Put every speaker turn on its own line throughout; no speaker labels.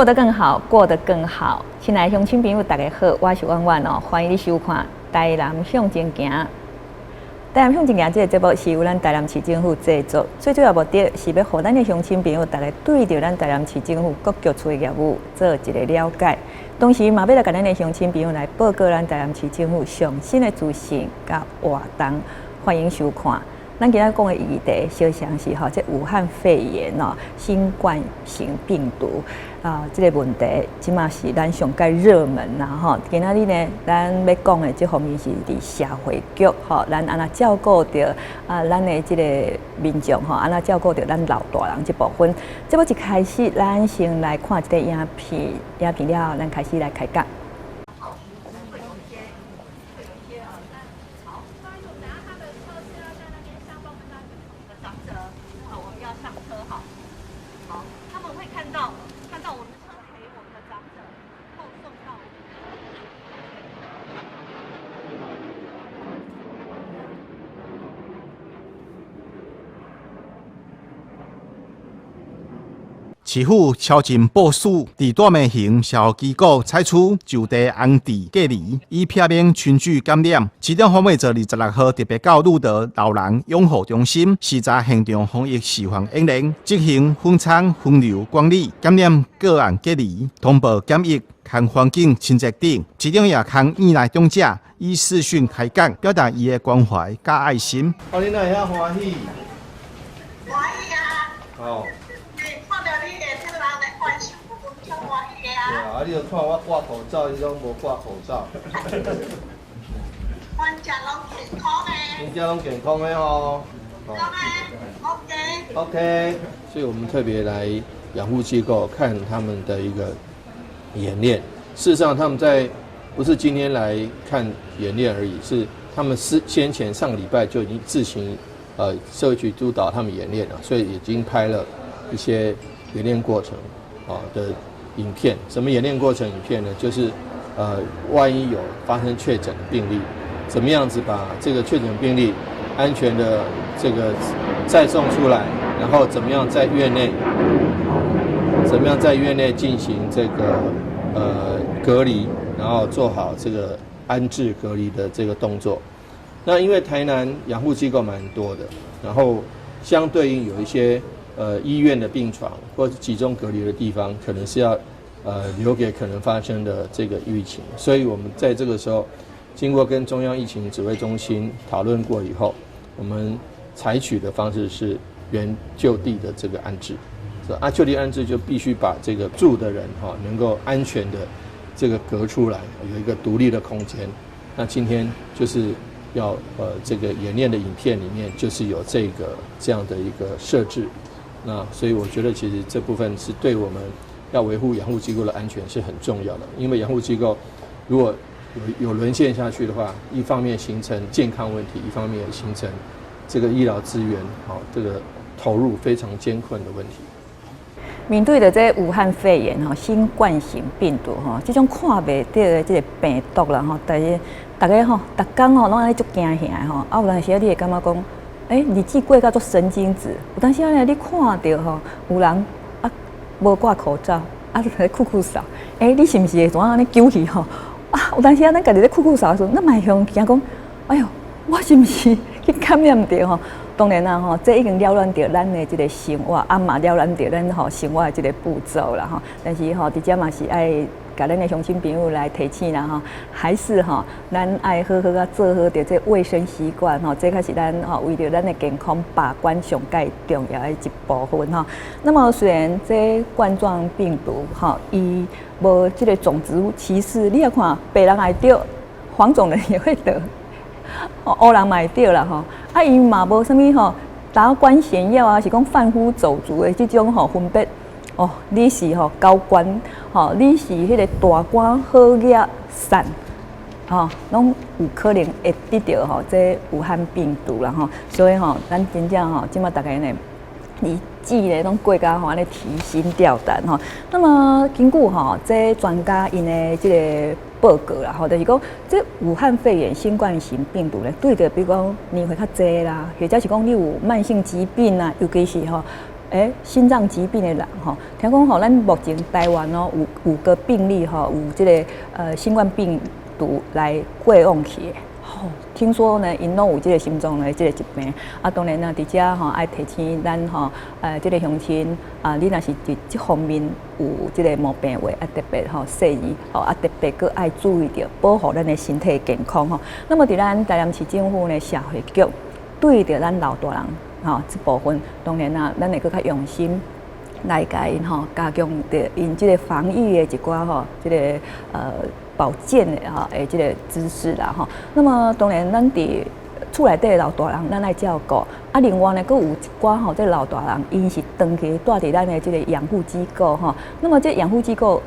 做得更好，過得更好。親愛的鄉親朋友，大家好，我是婉婉哦，歡迎你收看《台南向前行》。台南向前行這个節目是由咱台南市政府製作，最主要目的是欲予咱的鄉親朋友，大家對著咱台南市政府各局處的業務做一个了解，同時嘛欲來共咱的鄉親朋友來報告咱台南市政府上新的資訊佮活動，歡迎收看。咱今仔講的議題，小相是吼，這武漢肺炎哦，新冠型病毒啊，這个問題，這馬是咱上蓋熱門啦吼。今仔日呢，咱欲講的這方面是佇社會局吼，咱按怎照顧著啊，咱的這个民眾吼，按怎照顧著咱老大人這部分。節目一開始，咱先來看一个影片，影片了後，咱開始來開講。
市府超前部署，佇大門型社福機構採取就地安置隔離，以避免群聚感染。市長黃偉哲26號特別到呂德老人養護中心視察現場防疫示範演練，執行分艙分流管理、感染個案隔離、通報檢疫、和環境清潔等。市長也向院內長者以視訊開講，表達伊的關懷佮愛心。
哦，你哪會遐歡喜？
歡喜啊！
哦。
看著你的這个人來關心我，足歡喜的啊！
對啊，啊你著看我掛口罩，伊攏無掛口罩。
阮遮攏健康的。
恁遮攏健康的吼。
健康的，OK。
OK。
所以我們特別來養護機構看他們的一個演練。事實上，他們在不是今天來看演練而已，是他們是先前上個禮拜就已經自行，社會局督導他們演練了，所以已經拍了一些演練過程的影片。什麼演練過程影片呢？就是萬一有發生確診的病例，怎麼樣子把這個確診病例安全的這個再送出來，然後怎麼樣在院內，怎麼樣在院內進行這個隔離，然後做好這個安置隔離的這個動作。那因為台南養護機構蠻多的，然後相對應有一些醫院的病床或者集中隔離的地方，可能是要留給可能發生的這個疫情。所以我們在這個時候，經過跟中央疫情指揮中心討論過以後，我們採取的方式是原就地的這個安置。啊，就地安置就必須把這個住的人哈能夠安全的這個隔出來，有一個獨立的空間。那今天就是要這個演練的影片裡面就是有這個這樣的一個設置。那所以我覺得其實這部分是對我們要維護養護機構的安全是很重要的，因為養護機構如果有淪陷下去的話，一方面形成健康問題，一方面也形成這個醫療資源好這個投入非常艱困的問題。
面對著這武漢肺炎吼，新冠型病毒吼，這種看袂著的這个病毒啦吼，但是逐家吼，逐工吼攏按呢足驚嚇的吼，啊有當時你會感覺講，欸，日子過甲足神經質，有當時仔你看著吼，有人啊無掛口罩，啊佇咧咳咳嗽，欸，你是毋是會怎按呢揪去吼？啊，有當時仔咱家己咧咳咳嗽的時陣，咱嘛會予驚講，哎喲，我是毋是去感染著吼？當然啦吼，這已經擾亂著咱的這个生活，啊嘛擾亂著咱吼生活的這个步驟啦吼。但是吼，佇遮嘛是愛共咱的鄉親朋友來提醒啦吼，還是吼，咱愛好好啊做好著這衛生習慣吼，這才是咱吼為著咱的健康把關上蓋重要的一部分吼。那麼雖然這冠狀病毒吼，伊無這个種族歧視，你也看白人會得，黃種人也會得。烏人嘛會得啦吼，啊伊嘛無啥物吼，達官顯要啊，是講販夫走卒的這種吼分別哦。你是吼高官吼，你是彼个大官好額散吼，攏有可能會得著吼這武漢病毒啦吼。所以吼，咱真正吼，這馬逐家呢，日子咧攏過甲吼按呢提心吊膽吼。那麼根據吼這專家𪜶的這个報告啦，吼，就是講這武漢肺炎新冠型病毒咧，對著比如講年歲較濟啦，或者是講你有慢性疾病啊，尤其是吼心臟疾病的人吼，聽講吼，咱目前台灣哦有五個病例吼，有這个新冠病毒來過往去的。吼，聽說呢，𪜶攏有這個心臟的這個疾病。啊，當然啦，佇遮吼愛提醒咱吼，這個鄉親啊，你若是佇這方面有這個毛病話，啊，特別吼細膩，吼啊，特別閣愛注意著保護咱的身體健康吼。那麼佇咱台南市政府呢，社會局對著咱老大人吼這部分，當然啦，咱會閣較用心來共𪜶吼加強著𪜶這個防疫的一寡吼，這個保健的吼的這個知識啦吼。那麼當然，咱佇厝內底的老大人，咱愛照顧。啊，另外呢，閣有一寡吼，這個老大人，𪜶是長期蹛佇咱的這個養護機構吼。那麼這養護機構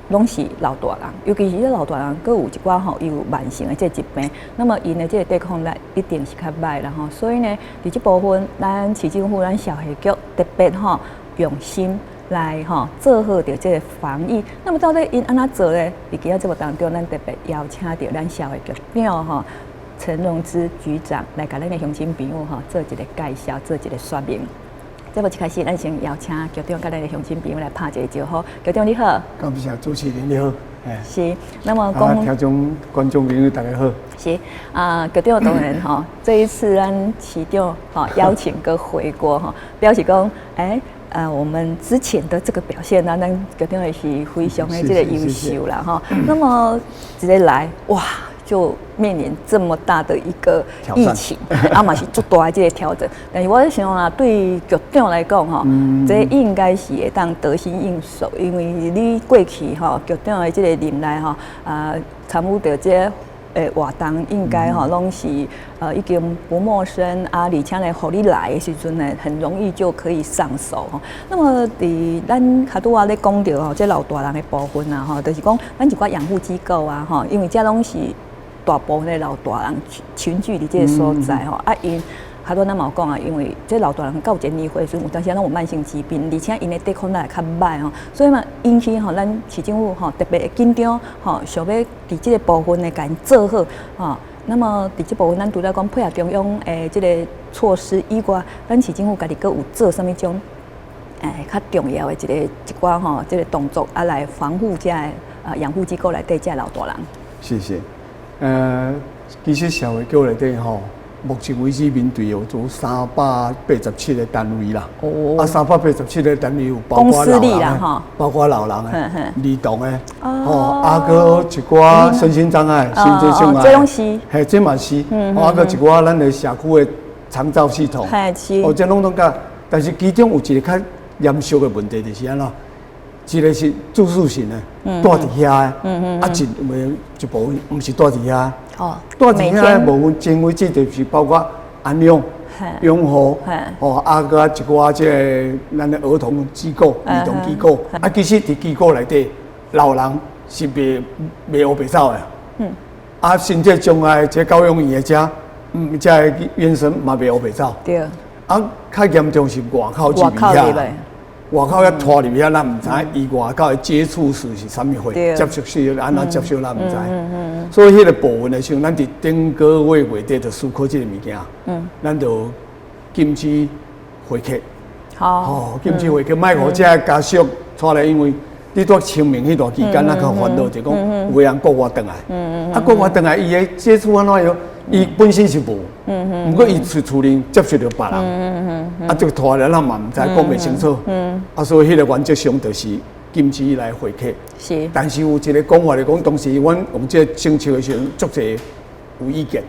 攏是老大人，尤其是這老大人，閣有一寡吼，伊有慢性的這個疾病，那麼𪜶的這個抵抗力一定是較䆀啦吼。所以呢，佇這部分，咱市政府、咱社會局特別吼用心來吼做好著這個防疫。那麼到底𪜶按怎做咧？佇今仔節目當中，咱特別邀請著咱社會局長吼陳榮之局長來共咱的鄉親朋友吼做一個介紹，做一個說明。節目一開始，咱先邀請局長佮咱的鄉親朋友來拍一個招呼。局長你好。
感謝主持人你好。
是，那麼講
聽眾觀眾朋友大家好。
是啊，局長當然吼，這一次咱市長吼邀請閣回鍋吼，表示講，我們之前的這個表現呢，咱局長也是非常的這個優秀啦吼。那麼直接來，哇，就面臨這麼大的一個疫情，啊嘛是足大的這個挑戰。但是我想啦，對局長來講吼，這應該是會當得心應手，因為你過去吼，局長的這個任內吼，啊參與著這個活動應該吼攏是已經不陌生啊，而且呢，予你來的時陣呢，很容易就可以上手吼。那麼佇咱較拄仔咧講著吼，這老大人的部分啊吼，就是講咱一寡養護機構啊吼，因為這攏是大部分的老大人群聚佇這個所在吼，啊𪜶較拄咱嘛有講啊，因為這老大人到一個年歲時陣，有當時攏有慢性疾病，而且𪜶的抵抗力會較䆀吼，所以嘛引起吼咱市政府吼特別會緊張吼，想欲佇這個部分呢，共𪜶做好吼。那麼佇這部分，咱除了講配合中央的這個措施以外，咱市政府家己閣有做啥物種較重要的一個一寡吼，這個動作啊，來防護這个養護機構內底這老大人。
謝謝。其實社會局內底吼，目前為止面對有做387個單位啦。啊，三百八十七個單位有包括老人，包括老人的、兒童的，吼，啊，閣一寡身心障礙、心智障礙，
這攏是，
嘿，這嘛是，啊，閣一寡咱的社區的長照系統，哦，這攏總佮，但是其中有一個較嚴肅的問題就是按怎？一個是住宿型的，蹛佇遐的，啊，一部分毋是蹛佇遐。蹛佇遐的部分，前為止就是包括安養、養護，哦，啊，閣一寡這個咱的兒童機構、兒童機構，啊，其實佇機構內底，老人是袂烏白走的。啊，身體障礙這教養院的遮，這个院生嘛袂烏白走。啊，較嚴重是外口入去遐。外口遐拖入去遐，咱毋知伊外口的接觸史是啥物貨，接觸史按怎接觸，咱毋知。所以彼個部分的時陣，咱佇頂個月月底就思考這個物件。咱就禁止會客。吼，禁止會客，莫予這个家屬帶來，因為你蹛清明彼段期間，咱較煩惱，就講有的人國外轉來。啊，國外轉來，伊的接觸按怎樣？伊本身是無，毋過伊厝厝裡接觸著別人，啊，這個拖來咱嘛毋知，講袂清楚，啊，所以彼個原則上就是禁止來會客。但是有一個講法就講，當時阮用這個政策的時陣，足濟有意見。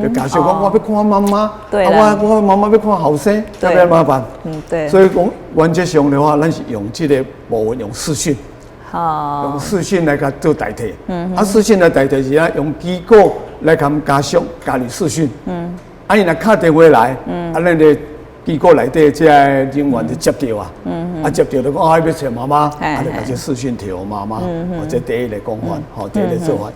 就家屬講我欲看媽媽，啊，我媽媽欲看後生，這欲麻煩。所以講原則上的話，咱是用這個部分用視訊。用視訊來共做代替。啊，視訊來代替是啊，用機構來共家屬家己視訊。啊，伊若敲電話來，啊，咱的機構內底這个人員就接著啊。啊，接著就講啊，欲揣媽媽，啊，就共這視訊提予媽媽。哦，這第一個講法，吼，第一個做法。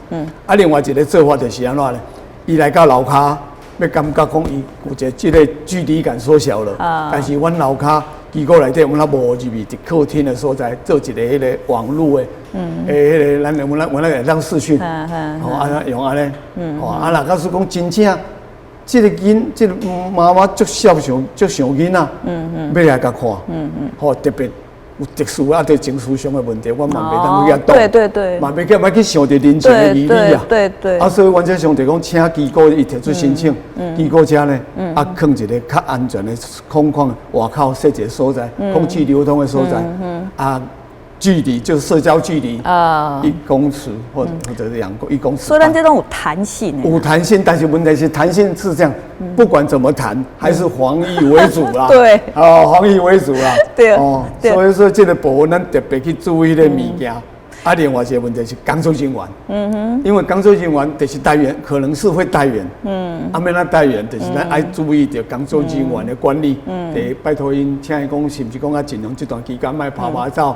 啊，另外一個做法就是按怎咧？伊來到樓跤，欲感覺講伊有一個這個距離感縮小了。但是阮樓跤機構內底，阮也無入去佇客廳的所在做一個彼個網路的，彼個咱阮咱阮咱會當視訊，吼，啊用按呢，吼，啊若假使講真正。這个囡，這个媽媽足孝想足想囡仔，欲來共看，吼，特別有特殊啊，佇情緒上的問題，我嘛袂當去遐擋，嘛袂去莫去想著人情的義理啊，啊，所以原則上就講，請機構伊提出申請，機構遮呢，啊，囥一个較安全的空曠外口設一个所在，空氣流通的所在，啊，距離就是社交距離啊，1公尺或者是2公1公尺。
所以咱這種有彈性。
有彈性，但是問題是彈性是這樣，不管怎麼談，還是防疫為主啦。哦，防疫為主啦。哦，所以說這個部分咱特別去注意這个物件。啊，另外一個問題是工作人員。因為工作人員就是帶源，可能是會帶源。啊，欲按怎帶源，就是咱愛注意著工作人員的管理。得拜託𪜶，請伊講，是毋是講啊，盡量這段期間莫拍拍照，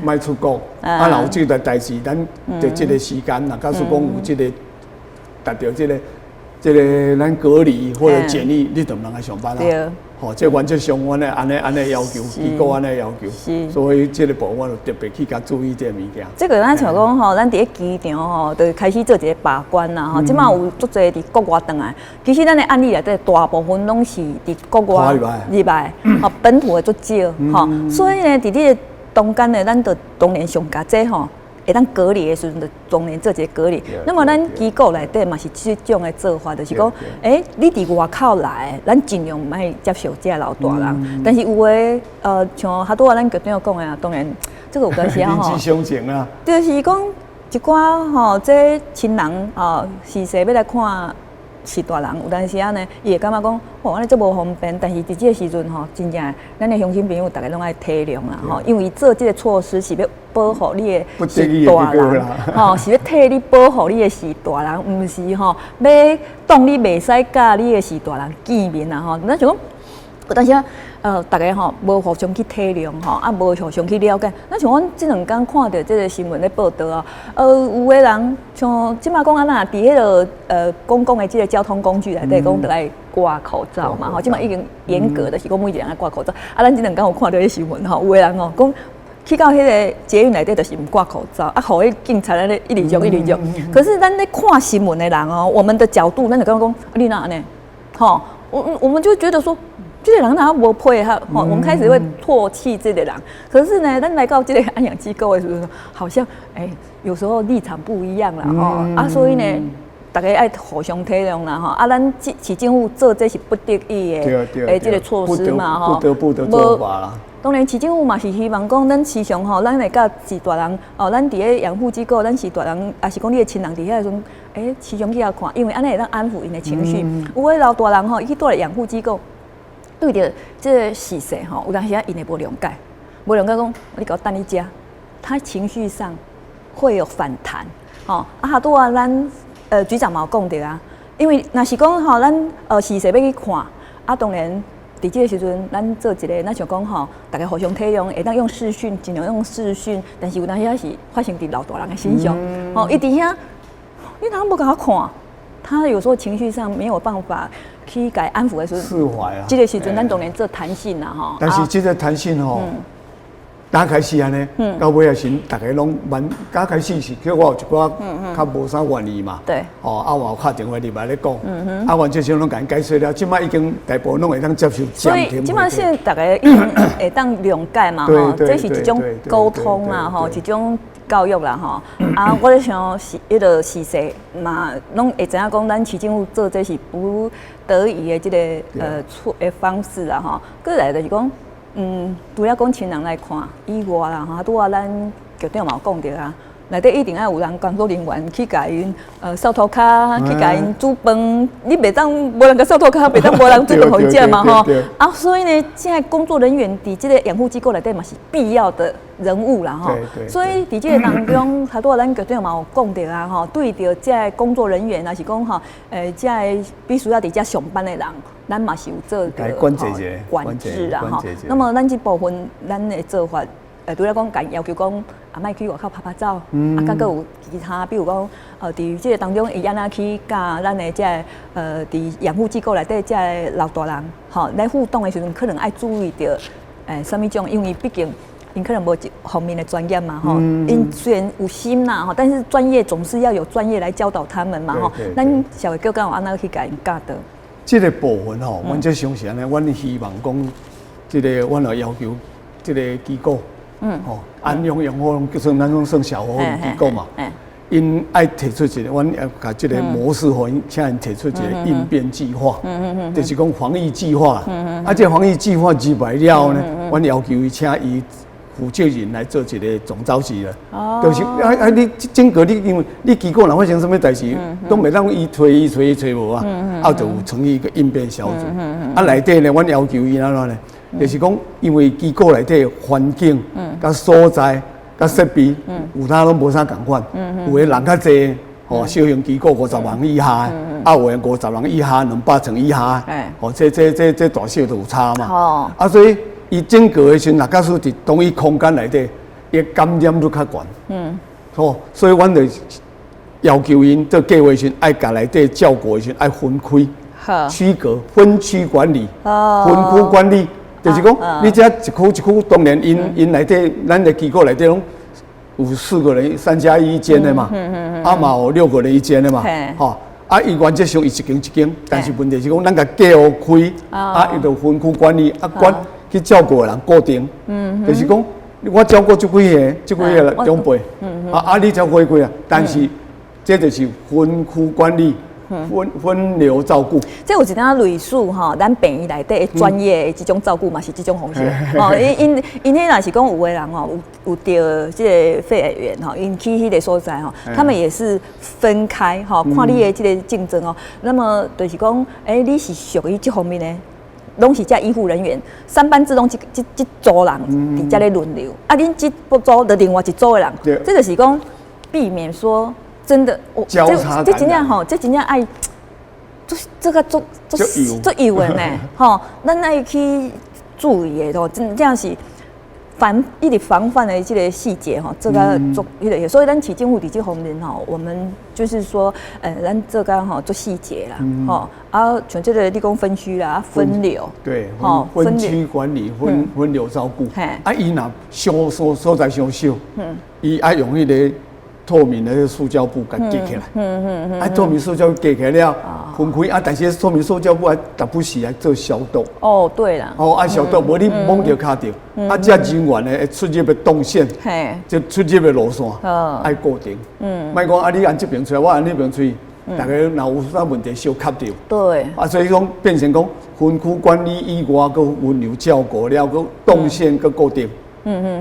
莫出國。啊，若有這個代誌，咱就這個時間，若假使講有這個達到這個咱隔離或者檢疫，你就毋通來上班啦。吼，這原則上，阮的按呢按呢要求，機構按呢要求，所以這個部分我就特別去共注意這個物件。
這個咱像講吼，咱佇咧機場吼，就開始做一個把關啦吼。這馬有足濟佇國外轉來，其實咱的案例內底大部分攏是佇國外入來，吼，本土的足少吼。所以呢，佇這个中間呢，咱就當然上較濟吼，會當隔離的時陣，就當然做一個隔離。那麼咱機構內底嘛是這種的做法，就是講，欸，你佇外口來，咱盡量毋愛接受這老大人。但是有的，像較拄仔咱局長講的啊，當然這個有當時啊吼，
人之常情啊。
就是講一寡吼，這親人哦，時勢欲來看序大人，有當時仔呢，伊會感覺講，哦，按呢足無方便。但是佇這個時陣吼，真正咱的鄉親朋友逐家攏愛體諒啦吼，因為做這個措施是欲保護你的序大人，吼，是欲替你保護你的序大人，毋是吼，欲擋你袂使佮你的序大人見面啦吼。咱想講，有當時仔，逐家吼無互相去體諒吼，啊，無互相去了解。咱像阮這兩工看著這個新聞咧報道啊，有的人像這馬講按怎，佇彼个公共的這個交通工具內底講著愛掛口罩嘛，吼，這馬已經嚴格的是講每一個人愛掛口罩。啊，咱這兩工有看著彼新聞吼，有的人哦講去到彼個捷運內底就是毋掛口罩，啊，予彼警察按呢一直抓一直抓。可是咱咧看新聞的人哦，我們的角度，咱就感覺講，你哪按呢？吼，我們就覺得說，這個人哪無配合，吼，我們開始會唾棄這個人。可是呢，咱來到這個安養機構的時候，好像欸，有時候立場不一樣啦，吼，啊，所以呢，逐家愛互相體諒啦，吼，啊，咱市政府做這是不得已的，欸，這個措施嘛，吼，
不得不的做法啦。
當然，市政府嘛是希望講，咱時常吼，咱會佮序大人哦，咱佇咧養護機構，咱序大人，抑是講你的親人佇遐的時陣，欸，時常去遐看，因為按呢會當安撫𪜶的情緒。有的老大人吼，伊去蹛咧養護機構，對著這個事實吼，有當時仔𪜶會無諒解，無諒解講，你共我等佇遮，他情緒上會有反彈，吼，啊，拄仔咱局長嘛有講著啊，因為若是講吼，咱序細欲去看，啊，當然。佇這個時陣，咱做一個，咱想講吼，逐家互相體諒，會當用視訊，盡量用視訊，但是有當時仔是發生佇老大人的身上，吼，伊佇遐，你哪無共我看？他有時候情緒上沒有辦法去共安撫的時陣，
釋懷啊。
這個時陣，咱當然做彈性啦，吼。
但是這個彈性吼，剛開始按呢，到尾仔時，逐家攏蠻剛開始是叫我有一寡較無啥願意嘛。哦，啊，我有敲電話入來咧講。啊，原則上攏共𪜶解釋了，這馬已經大部分攏會當接受。
所以這馬現在逐家已經會當諒解嘛，吼，這是一種溝通啦，吼，一種教育啦，吼。啊，我咧想是彼个序細嘛，攏會知影講，咱市政府做這是不得已的這个措的方式啦，吼。過來就是講，除了講親人來看以外啦，吼，拄仔咱局長嘛有講著啊，內底一定愛有人工作人員去共𪜶掃塗跤，去共𪜶煮飯。你袂當無人共掃塗跤，袂當無人煮飯予𪜶食嘛，吼。啊，所以呢，這个工作人員佇這个養護機構內底嘛是必要的人物啦，吼。所以佇這个當中，拄仔咱局長嘛有講著啊，吼，對著這个工作人員，抑是講吼，這个必須要佇遮上班的人，咱嘛是有做個管制啦，吼。那麼咱這部分咱的做法，除了講共要求講啊，莫去外口拍拍照，啊，閣有其他，比如講，佇這個當中會按怎去佮咱的這个佇養護機構內底這个老大人，吼，來互動的時陣，可能愛注意著，啥物種，因為畢竟𪜶可能無這方面的專業嘛，吼，𪜶雖然有心啦，吼，但是專業總是要有專業來教導他們嘛，吼。咱社會局敢有按怎去共𪜶教導？
這个部分吼，阮這相是按呢，阮希望講，這个阮有要求，這个機構，吼，安陽養護叫算咱講算小護機構嘛，𪜶愛提出一个，阮要共這个模式，予𪜶請𪜶提出一个應變計劃，就是講防疫計劃。啊，這防疫計劃入來了後呢，阮要求伊請伊負責人來做一个總召集啦。就是啊啊！你整個你因為你機構若發生啥物代誌，攏袂當伊揣伊揣伊揣無啊，啊就有成立一個應變小組。啊內底呢，阮要求伊按怎呢？就是講，因為機構內底環境、佮所在、佮設備，有當攏無啥仝款。有的人較濟，吼，小型機構50人以下，啊有的50人以下，200層以下，吼，這大小都有差嘛。啊，所以伊整個的時陣，若假使佇同一空間內底，伊感染率較懸。吼，所以阮就要求𪜶做計劃時，愛共內底照顧的時陣愛分開、區隔、分區管理、分區管理，就是講你這一區一區，當然𪜶𪜶內底，咱的機構內底攏有四個人3加1一間的嘛，啊嘛有六個人一間的嘛，吼，啊伊原則上伊一間一間，但是問題是講咱共隔開，啊伊就分區管理，啊管去照顧的人固定，就是講我照顧這幾個，這幾個長輩，啊啊你照顧幾個，但是這就是分區管理。分流照顧，
這有一點類似吼，咱病院內底的專業的這種照顧嘛，是這種方式。哦，𪜶𪜶𪜶彼若是講有的人吼，有著這个肺炎吼，𪜶去彼个所在吼，他們也是分開吼，看你的這个症狀哦。那麼就是講，欸，你是屬於這方面的，攏是這醫護人員，三班制攏這這組人佇遮咧輪流。啊，恁這組就另外一組的人，這就是講避免說。真的，我
這
這真正吼，這真正愛，做這個足足足油的呢，吼，咱愛去注意的吼，真正是一直防範的這个細節吼，這個足彼个，所以咱市政府佇這方面吼，我們就是說，咱做較吼足細節啦，吼，啊，像這个你講分區啦，分流，
對，分區管理，分流照顧，啊，伊若傷所在傷少，伊愛用彼个透明的塑膠布共隔起來，啊，透明塑膠隔起來了，分開啊，但是透明塑膠布愛逐不時來做消毒。
哦，對啦。
哦，愛消毒，無你摸著跤著。啊，這人員的出入的動線，這出入的路線，愛固定。莫講啊，你按這邊出來，我按那邊出去，逐家若有啥問題，相卡著。啊，所以講變成講分區管理以外，閣分流照顧了，閣動線閣固定。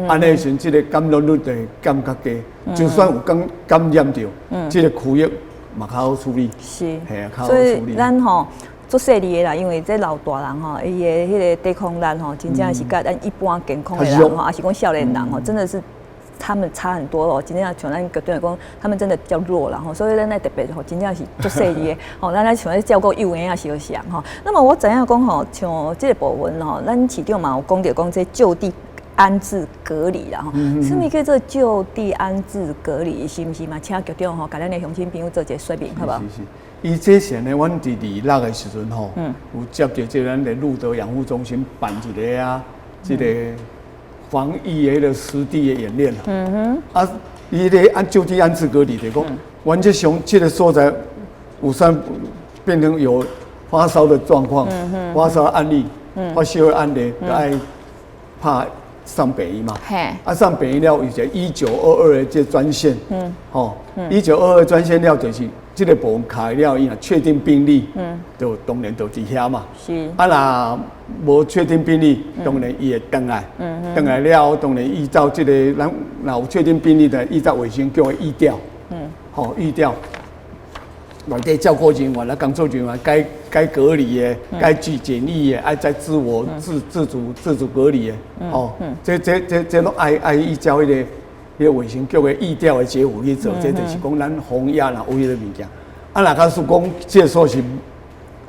按呢時陣，這个感染率就會減較低。就算有感染著，這个區域嘛較好處理。
是，
嘿啊，較好
所以
處理。
咱吼足細膩的啦，因為這老大人吼，伊的彼个抵抗力吼，真正是佮咱一般健康的人吼，抑是講少年人吼，真的是他們差很多哦。真正像咱局長講，他們真的比較弱啦吼，所以咱愛特別吼，真正是足細膩的吼，咱來像咧照顧幼嬰仔相像吼。那麼我知影講吼，像這个部分吼，咱市長嘛有講著講這就地安置隔離啦吼，啥物叫做就地安置隔離？是毋是嘛？請局長吼，共咱的鄉親朋友做一个說明，好無？
是是，伊之前呢，阮佇二六的時陣吼，有接著這咱的露德養護中心辦一个啊，這个防疫的彼个實地的演練。啊，伊咧按就地安置隔離，就講，原則上這个所在有啥變成有發燒的狀況，發燒案例，發燒的案例，就愛拍送病院嘛，啊送病院了，有一个1922的這專線，吼，1922專線了，就是這个部分開了，伊若確定病例，就當然就佇遐嘛。啊，若無確定病例，當然伊會轉來，轉來了，當然依照這個，咱若有確定病例的，依照衛生局的疫調，吼，疫調。內底照顧人員啊，工作人員該該隔離的，該去檢疫的，愛再自我自自主自主隔離的，吼，這攏愛依照彼个衛生局的疫調的結果去做，這就是講咱防疫若有彼个物件。啊，若假使講這个所是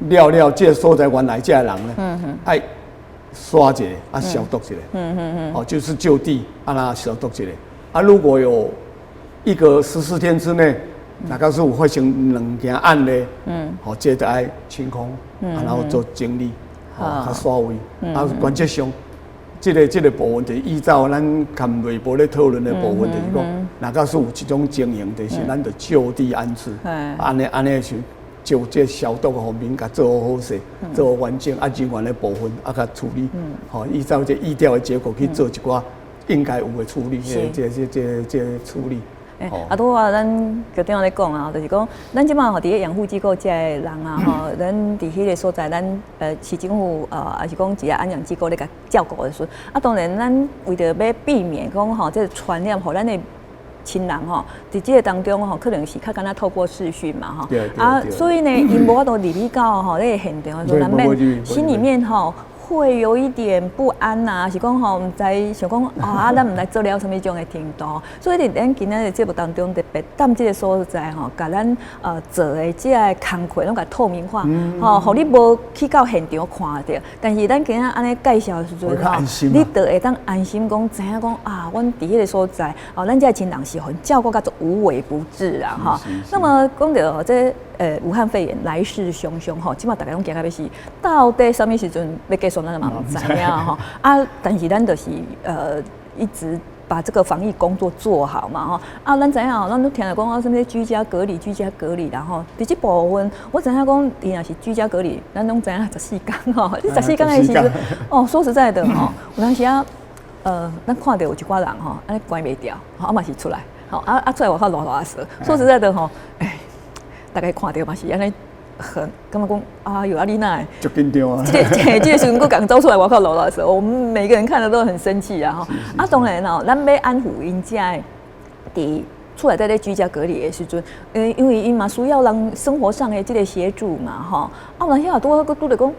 了了，這个所在原來這个人呢，愛刷一下，啊消毒一下，哦，就是就地啊那消毒一下。啊，如果有一個14天之內，若假使有發生兩件案例，吼，這就愛清空，啊，然後做整理，吼，較刷位。啊，原則上，這个部分就依照咱含內部咧討論的部分，就是講，若假使有這種情形，就是咱就就地安置，按呢按呢是就這消毒的方面共做好好勢，做好完整啊，人員的部分啊，共處理，吼，依照這疫調的結果去做一寡應該有的處理，這這這這處理。
欸，啊，拄仔咱局長咧講啊，就是講，咱這擺吼佇咧養護機構遮的人啊，吼，咱佇彼个所在，咱市政府抑是講一個安養機構咧共照顧的時陣，啊，當然咱為著欲避免講吼，這個傳染予咱的親人吼，佇這个當中吼，可能是較簡單透過視訊嘛吼，啊，所以呢，𪜶無法度入去到吼那个現場的時陣，難免心裡面吼會有一點不安吶，是講吼，毋知想講啊，咱毋知做了啥物種的程度，所以佇咱今仔日節目當中特別踮這个所在吼，共咱做的這个工課攏共透明化，吼，予你無去到現場看著，但是咱今仔按呢介紹的時陣吼，你就會當安心講，知影講啊，阮佇彼个所在，哦，咱這親人是予𪜶照顧甲足無微不至啦，吼。那麼講著這武漢肺炎來勢洶洶吼，這馬逐家攏驚甲欲死，到底啥物時陣欲結束，咱嘛毋知影吼。啊，但是咱就是一直把這個防疫工作做好嘛吼。啊，咱知影吼，咱都聽著講啊，啥物居家隔離、居家隔離啦吼。佇這部分，我知影講，伊若是居家隔離，咱攏知影十四工吼。這十四工的時陣，哦，說實在的吼，有當時啊，咱看著有一寡人吼，按呢關袂牢，吼，啊嘛是出來，吼，啊啊出來外口囉囉嗦。說實在的吼，欸，逐家看著嘛是按呢，很感覺講，哎喲啊你哪會？
足緊張啊！
這個時陣閣共走出來外口囉囉嗦，我們每個人看了都很生氣啊！吼，啊當然哦，咱欲安撫𪜶遮的佇厝內底咧居家隔離的時陣，因為𪜶嘛需要人生活上的這個協助嘛，吼。啊，有當時也拄好閣拄著講，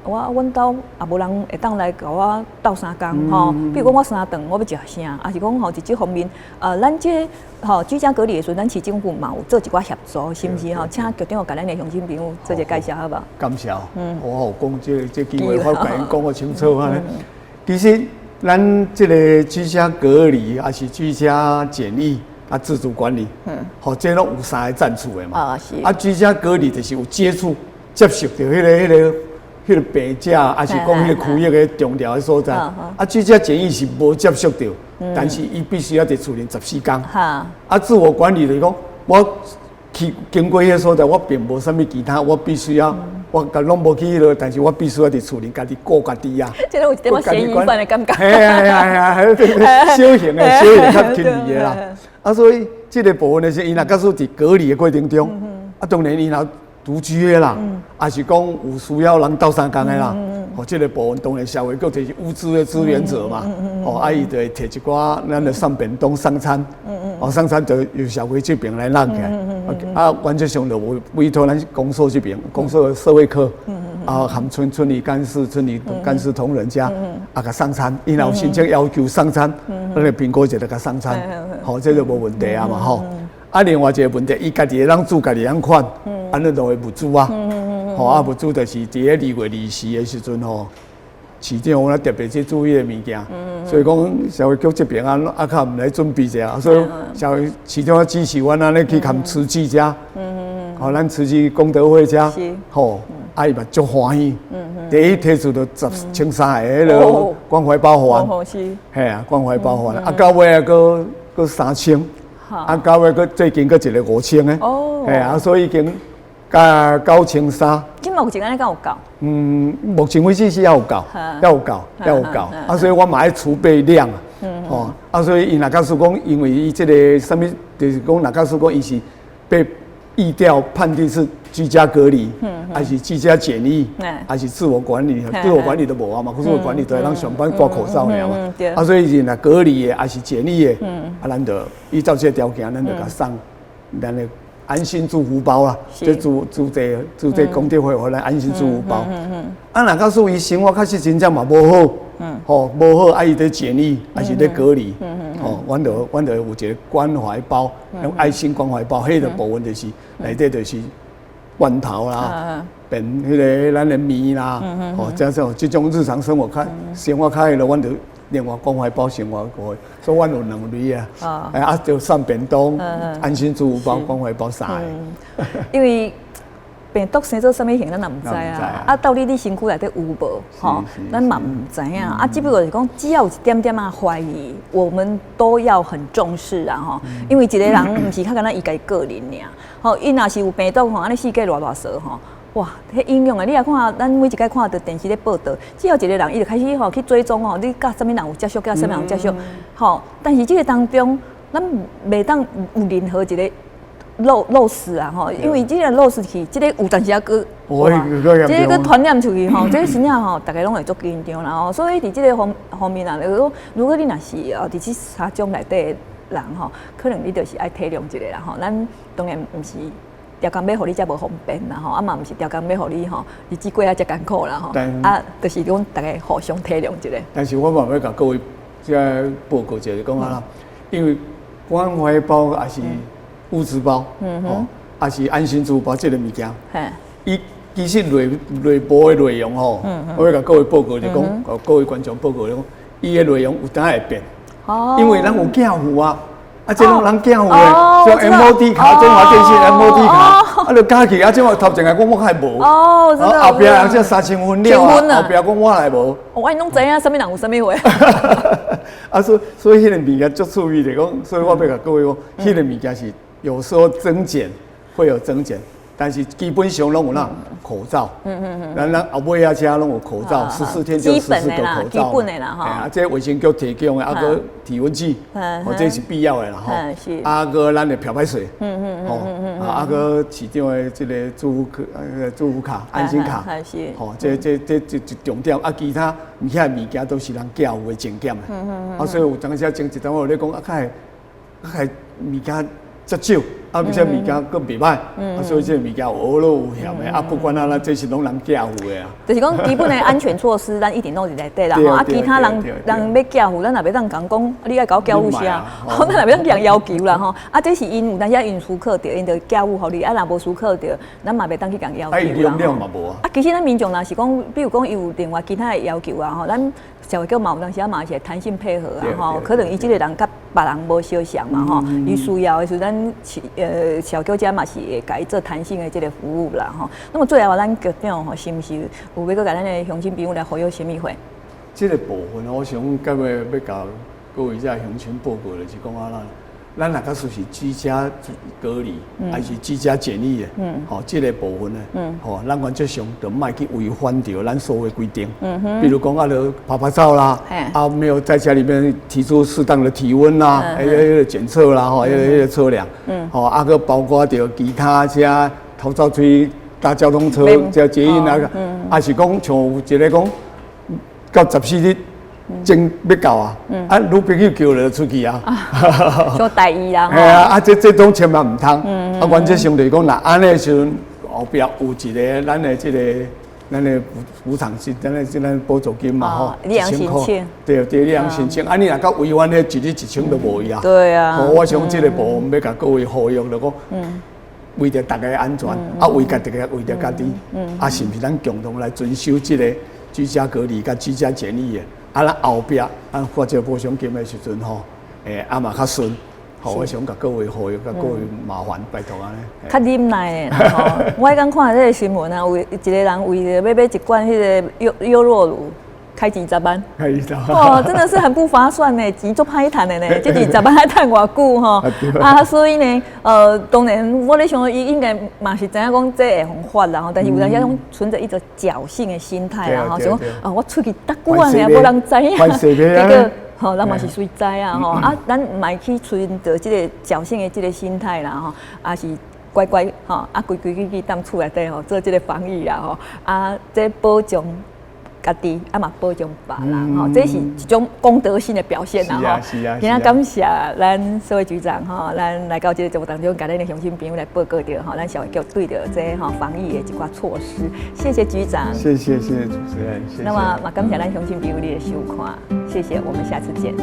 我阮兜也無人會當來共我鬥相共吼。比如講我三頓我欲食啥，抑是講吼佇這方面，咱這吼居家隔離的時陣，咱市政府嘛有做一寡協助，是毋是吼？請局長共咱的鄉親朋友做一個介紹好無？
感謝，我有講這這機會，我共𪜶講個清楚按呢。其實咱這个居家隔離，抑是居家檢疫啊，自主管理，吼，這攏有三个層次的嘛。
啊是。
啊，居家隔離就是有接觸、接觸著彼个病者，抑是講彼个區域的重要的所在。啊，居家檢疫是無接觸著，但是伊必須要佇厝裡十四工。啊，自我管理就是講，我去經過彼个所在，我並無啥物其他，我必須要，我共攏無去彼落，但是我必須要佇厝裡家己顧家己啊。
這個有一點仔嫌疑犯的感覺。
嘿啊嘿啊嘿啊，小型的小型較輕微的啦。啊，所以這个部分的是，伊若假使佇隔離的過程中，啊，當然伊若獨居的啦，抑是講有需要人鬥相共的啦，吼，這个部分當然社會局就是物資的支援者嘛，吼，啊，伊就會提一寡咱的送便當、送餐，哦，送餐就由社會這邊來弄起來，啊，原則上就委託咱公所這邊，公所的社會科，啊，含村村里幹事、村里幹事同仁遮，啊，共送餐，伊若有申請要求送餐，咱就評估一下共送餐，吼，這就無問題啊嘛，吼。啊，另外一个問題，伊家己會當煮，家己會當款，按呢就會物資啊，吼啊物資就是佇咧2月24的時陣吼，市長有特別去注意的物件，所以講社會局這邊啊啊較毋來準備者，所以社會市長指示阮按呢去含慈濟遮，吼咱慈濟功德會遮，吼啊伊嘛足歡喜，第一提出就1300个彼个關懷包飯，嘿啊關懷包飯，啊到尾啊閣閣3000。啊，到尾閣最近閣一个5000个，嘿啊，所以已經加9300。
這目前按呢敢有夠？
嗯，目前為止是猶有夠，猶有夠，猶有夠。啊，所以我嘛愛儲備量啊。吼，啊，所以伊若假使講，因為伊這个啥物，就是講若假使講伊是被疫調判定是居家隔離，抑是居家檢疫，抑是自我管理，自我管理都無啊嘛，自我管理都會當上班掛口罩爾嘛。啊，所以是若隔離的，抑是檢疫的，啊，咱就依照這个條件，咱就共送咱的安心祝福包啦，這自自濟自濟功德會予咱安心祝福包。啊，若假使伊生活確實真正嘛無好，吼無好，啊伊佇檢疫，抑是佇隔離，吼，阮就有一个關懷包，用愛心關懷包，彼个部分就是內底就是罐頭啦，便彼个咱的麵啦，吼，這種日常生活較生活較彼落，阮就另外關懷包生活過，所以阮有兩類啊，哎啊，就送便當、安心祝福包、關懷包三个。
因為。病毒生做啥物型，咱也毋知啊。啊，到底你身軀內底有無？吼，咱嘛毋知影。啊，只不過是講，只要有一點點仔懷疑，我們都要很重視啊！吼，因為一個人毋是較簡單伊家己個人爾。吼，伊若是有病毒吼，按呢世界偌偌趖吼。哇，彼影響啊！你也看，咱每一擺看著電視咧報道，只要一個人，伊就開始吼去追蹤吼，你佮啥物人有接觸，佮啥物人有接觸，吼。但是這個當中，咱袂當有任何一個漏失啊！吼，因為這個漏失去，這個有當時猶閣，這個閣傳染出去吼，這個真正吼，逐家攏會足緊張啦吼。所以佇這個方面啊，如果如果你若是哦，佇這三種內底的人吼，可能你就是愛體諒一下啦吼。咱當然毋是逐工欲予你遮無方便啦吼，啊嘛毋是逐工欲予你吼日子過啊遮艱苦啦吼，啊，就是講逐家互相體諒一下。
但是我嘛欲共各位遮報告一下，講啊啦，因為關懷包抑是物資包，吼，抑是安心書包這个物件，伊其實內部的內容吼，我欲共各位報告就講，共各位觀眾報告就講，伊的內容有當會變，因為咱有寄付啊。啊，這攏人寄付的，像 MOD 卡、中華電信 MOD 卡，啊，就加起啊，這我頭前來講我還無。
哦，真的。
後壁人這3000分了啊，後壁講我來無。
我攏知影啥物人有啥物貨。
啊，所以彼个物件足趣味的講，所以我欲共各位講，彼个物件是有時候增減會有增減，但是基本上攏有那口罩。咱後尾仔車攏有口罩，14天就14個口罩。
基本的啦，吼。
啊，這衛生局提供的，啊，閣體溫計，哦，這是必要的啦，吼。啊，閣咱的漂白水，吼，啊，閣市長的這个祝福卡、安心卡，吼，這重點，啊，其他遐物件都是人寄有的證件的。啊，所以有當時前一陣我有咧講，啊，較會物件較少，啊，而且物件閣袂歹，啊，所以這个物件有學咯有嫌的，啊，不管按怎，這是攏人寄付的啊。
就是講基本的安全措施，咱一定攏佇內底啦。吼，啊，其他人人欲寄付，咱也袂當共講，你愛共我寄付啥？吼，咱也袂當共要求啦，吼。啊，這是𪜶有當時𪜶思考著，𪜶就寄付予你，啊，若無思考著，咱嘛袂當去共要求啦。
嘛無啊。
啊，其實咱民眾若是講，比如講伊有另外其他的要求啊，吼，咱社會局嘛有當時啊嘛是會彈性配合啊，吼，可能伊這個人佮別人無相像嘛，吼，伊需要的時陣，咱社會局遮嘛是會共伊做彈性的這个服務啦，吼。那麼最後，咱局長吼，是毋是有欲閣共咱的鄉親朋友來呼籲啥物話？
這个部分，我想今日欲共各位遮鄉親報告就是講啊，咱若假使是居家隔離，還是居家檢疫的，吼，這个部分呢，吼，咱原則上就莫去違反著咱所有規定。比如講啊，就拍拍照啦，啊，沒有在家裡面提出適當的體溫啦，彼個檢測啦，吼，彼個測量，吼，啊，閣包括著其他遮頭走出去搭交通車、遮捷運啊，抑是講像有一个講到14日。前欲到啊，啊，女朋友叫就出去啊，
做大意啦。
係啊，啊，這種千萬毋通。啊，原則上就是講，若按呢時陣後壁有一个咱的這个咱的補償金，咱的這咱補助金嘛吼，
你通申請。
對對，你通申請。啊，你若閣違反彼一日1000都無去啊。
對啊。
我想這个部分欲共各位呼籲，就講，為著大家安全，啊，為家己，為著家己，啊，是毋是咱共同來遵守這个居家隔離佮居家檢疫的？啊，咱後壁咱發這個補償金的時陣吼，啊嘛較順，吼，我想共各位呼籲，共各位麻煩拜託按呢。
較忍耐的吼，我彼工看這个新聞啊，有一個人為著欲買一罐彼个優酪乳，開20萬。
開20萬。
哇，真的是很不划算呢，錢足歹趁的呢，這20萬愛趁偌久吼？啊，所以呢，當然我咧想，伊應該嘛是知影講這會予罰啦吼，但是有當時攏存著一種僥倖的心態啦吼，想講啊，我出去逐久啊，爾無人知影，結果吼，咱嘛是隨知啊吼，啊，咱毋愛去存著這個僥倖的這個心態啦吼，啊是乖乖吼，啊規規矩矩踮厝內底吼做這個防疫啦吼，啊，這保障家己啊嘛保障別人吼，這是一種公德心的表現啦吼。今仔感謝咱社會局長吼，咱來到這个節目當中，共咱的鄉親朋友來報告著吼，咱社會局對著這吼防疫的一寡措施。謝謝局長。
謝謝謝謝主持人。
那麼嘛感謝咱鄉親朋友你的收看，謝謝，我們下次見。